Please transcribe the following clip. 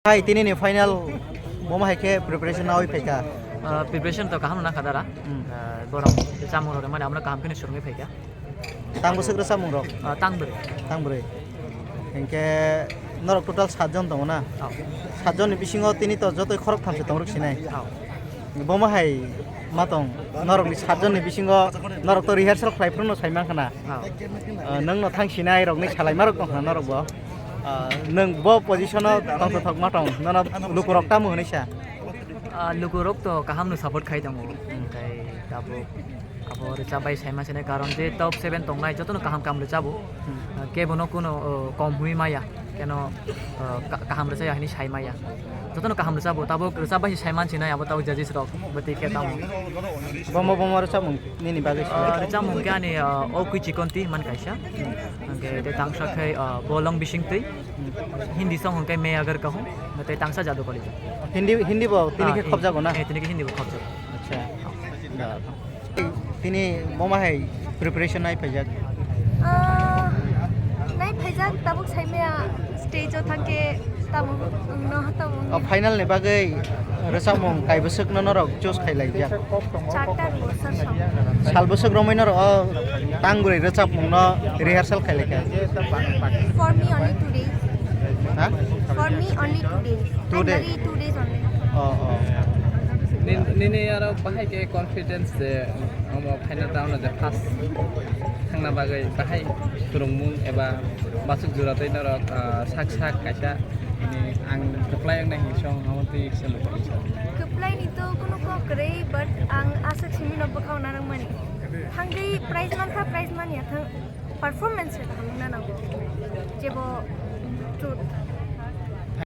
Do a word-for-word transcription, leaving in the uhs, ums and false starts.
Hai, tini ni final bomo hai khe preparation nawi phaikha? Ah, preparation to kaham nangkha dara. Hmm. Ah, borok chamung rok mane amno kaham khe swrwngwi phaikha. Tang bwswk rwchapmung rok? Ah, tang bwrwi. Tang bwrwi. Hinkhe norok total sat jon tongo na? Oh. Sat jon ni bisingo tini to jotoi khorok thamse tong rwk sinai. Oh. Bomo hai ma tong, norok ni sat jon ni bisingo norok to rehearsal khlai phuru no sai mankha na. Oh. Ah, nwng no thang sinai rok ni salai ma rok tong khna norok bo. Ah, nwng bo position o tong thok ma tong, nono luku rok tamo hwnwi sa? Ah, luku rok to kaham no support khai tongo. Hinkhe tabuk abo rwchap bai sai ma sinai, karon je top seven tongnai jotono kaham kaham rwchabo. Hmm. Ah, kebono kuno, oh, kom hwnwi maya, keno, oh, ka-, kaham rwchaya hwnwi sai maya. Jotono kaham rwchabo, tabuk rwchap bai sai man sinai abo tabuk judges rok, bwtwi khe tamo. Bomo bomo rwchapmung nini bagwi Ah, sini? Rwchapmung khe ani, ah, O Kui Chikonti man kaisa. Hinkhe tei tangsa khe, ah, Bolong Bisingtwi. Hindi song hwnkhe Main Agar Kahun, tei tangsa Jadu Kali. Hindi, Hindi bo tini Ah, khe Hindi. Khobjago na? Eh, tini khe Hindi bo khobjago. Acha. Tini bomo hai preparation nai phaijak? Ah, nai phaijak, tabuk saimaya stage o thangkhe tamo wngno tamo wngya. O final ni bagwi rwchapmung kaibwswk no norok choose khai laijak? Charta ni bosor song. Sal bwswk romwi norok o tang bwrwi rwchapmung no rehearsal khai laikha? For me only two days. Ha? For me only two days. Two days? Finally two days only. Oh, oh. Nin-, nini aro bahai khe confidence je omo final round o je first thangna bagwi bahai kwrwngmung eba masuk jora tei norok, ah, sak sak kaisa ini ang kwplai wngnai hinwi song amo twi kisa luku. Kwplai ni to kuno kok kwrwi, but ang aswk simi no bwkhao narwkmani. Thangwi prize mankha, prize manya thang performance se kaham wngna nango. Jebo truth.